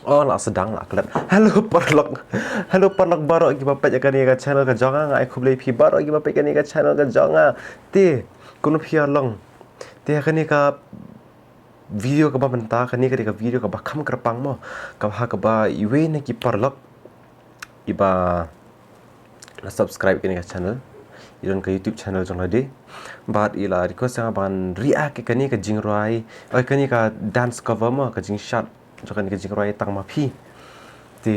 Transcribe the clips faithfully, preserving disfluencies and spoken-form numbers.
Oh, la sdang la klet. Hello paralok. Hello paralok baroh kiba peit ïa kane ka channel ka jong nga. Nga ai khublei phi baroh kiba peit ïa kane ka channel ka jong nga. Te kumno phi ïa long? Te ïa kane ka video kaba mynta, kane ka dei ka video kaba kham kyrpang mo. Kaba ha kaba iwei na ki paralok iba la subscribe kane ka channel, i don ka YouTube channel jong lade. Bad i la request ïa nga ban react ïa kane ka jingrwai, oi, kane ka dance cover mo, ka jingshad jong kane ka jingrwai Tang Ma Phi. Te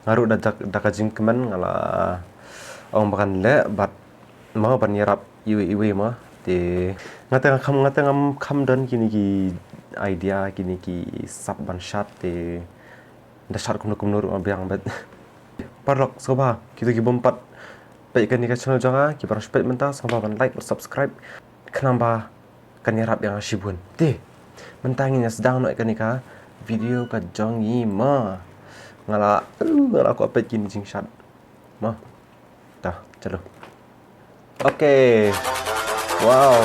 nga ruh da, da, da ka jingkmen nga la ong ba ngan leh bad mo ban ïarap iwei iwei mo. Te nga te ngam kham, nga te ngam kham don kine ki idea, kine ki sap ban shad, te da shad kumno kumno ruh ma biang bad. Paralok sngewbha, kito ki bym pat peit kane ka channel jong nga, kiba dang shu peit mynta sngewbha ban like bad subscribe, khnang ba kan ïarap ïa nga shibun. Te mynta ngin ïa sdang noh ïa kane ka video ka jong ngi mo. Nga la, uh, nga la kwah peit kine jingshad mo. Dah, chalo. Okay. Wow.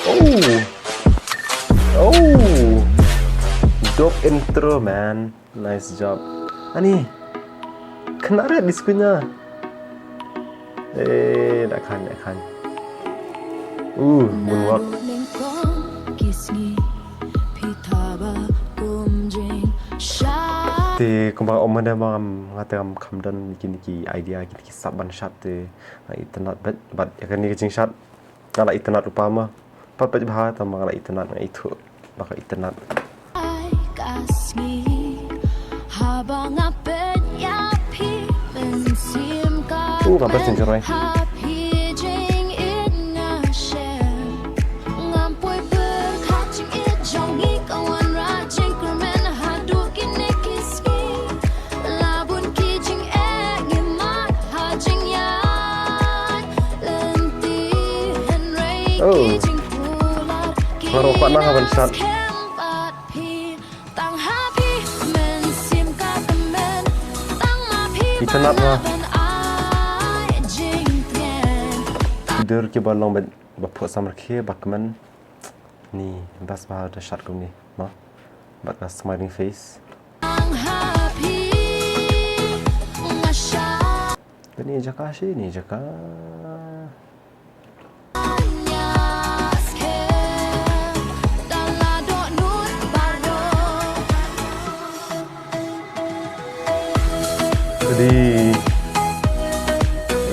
Oh. Oh. Dope intro, man. Nice job. Ani. Kena red di skunya. Eh, dah kan, dah kan. Uh, moonwalk. Te kumba ong mynta ma ngam, nga te ngam kham don kine ki idea, kine ki sap ban shad te nga itynnad bad, bad ïa kane ka jingshad nga la itynnad lypa ma. Pat peit bha tang ba nga la itynnad, nga ithuh ba ka itynnad. Ai ka sngi haba nga peit ïa phi mynsiem ka. Uh, ka best jingshad. Ha phi jingit nga shem. Ngam poi pyrkhat jingit jong ngi ka wanrah jingkyrmen haduh kine ki sngi. La bun ki jingeh ngi mad ha jingïaid lynti hynrei ki jingkular ki nas khem bad phi. Tang ha phi mynsiem ka tymmen, tang ma phi ba nga ban ai jingtngen. Ki dur kiba long bad ba phuh samrkhie ba kmen. Ni best bha da shad kumne mo. Bad ka smiling face. Tang ha phi nga shad. Kane jaka shi ne jaka. Jadi,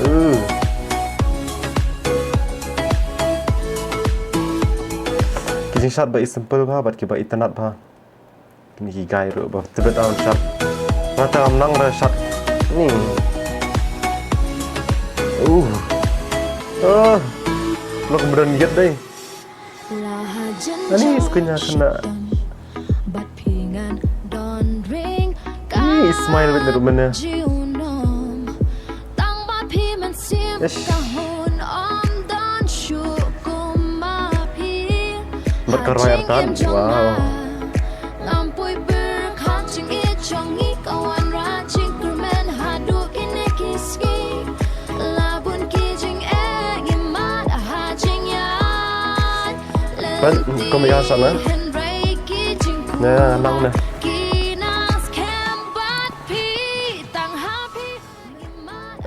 uh, ki jingshad ba i simple bha bad kiba itynnad bha. Kine ki guy ruh ba tbit aun shad. Nga te ngam nang da shad ni. Uh. Ah. Lok bren yet dei. Ani skunya kena. Ni smile bad ruh mena. Ish. Bad ka roi artat. Wow. Kan, kau mega sana. Nah, nang nah.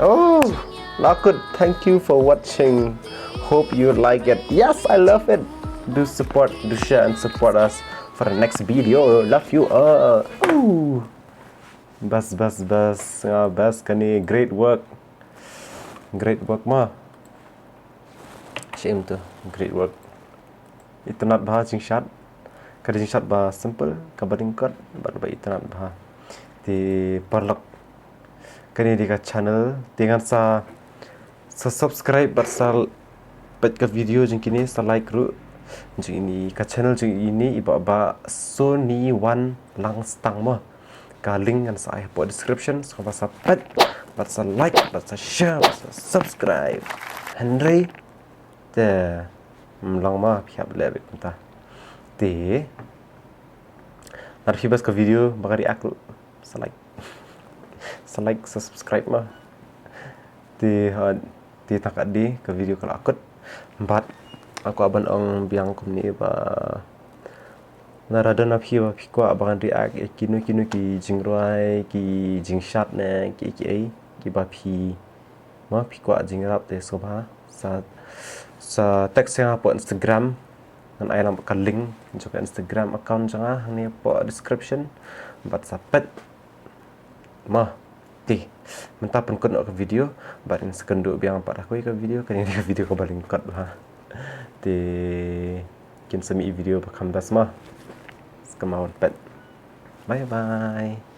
Oh, Lakut, thank you for watching. Hope you like it. Yes, I love it. Do support, do share and support us for the next video. Love you all. Ooh. Bas, bas, bas. Ah, bas kane, great work. Great work ma. Shim tu, great work. Itynnad bha jingshad. Ka dei jingshad ba simple, kaba lyngkot, bad ba itynnad bha. Te paralok, kane dei ka channel, te ngan sa, sa subscribe bad sa peit ka video jong kine, sa like ruh. Jong ine ka channel jong ine i Bah Bah Sony One Langstang mo. Ka link ngan sa ai hapoh description, sngewbha sa peit, bad sa like, bad sa share, bad sa subscribe. Hynrei te, mm, long ma phi hap leh beit mynta. Te lada phi best ka video ba ka react ruh, sa like. Sa like, sa subscribe ma. Te, ha, te tang katne ka video ka la kut. Bad nga kwah ban ong biang kumne ba Lada don na phi ba phi kwah ba ngan react ïa kino kino ki jingrwai, ki jingshad ne ki ki ei, kiba phi, ma phi kwah jingïarap te sngewbha sa, sa text ïa nga hapoh Instagram. Ngan ai lang ka link jong ka Instagram account jong nga hangne hapoh description. Bad sa peit. Ma, te mynta pynkut noh ka video bad ngin sa kynduh biang pat ha kawei ka video. Kane ka video kaba lyngkot bha. Te ngin sa mih ïa video ba kham best ma. Sa kynmaw ban peit. Bye bye.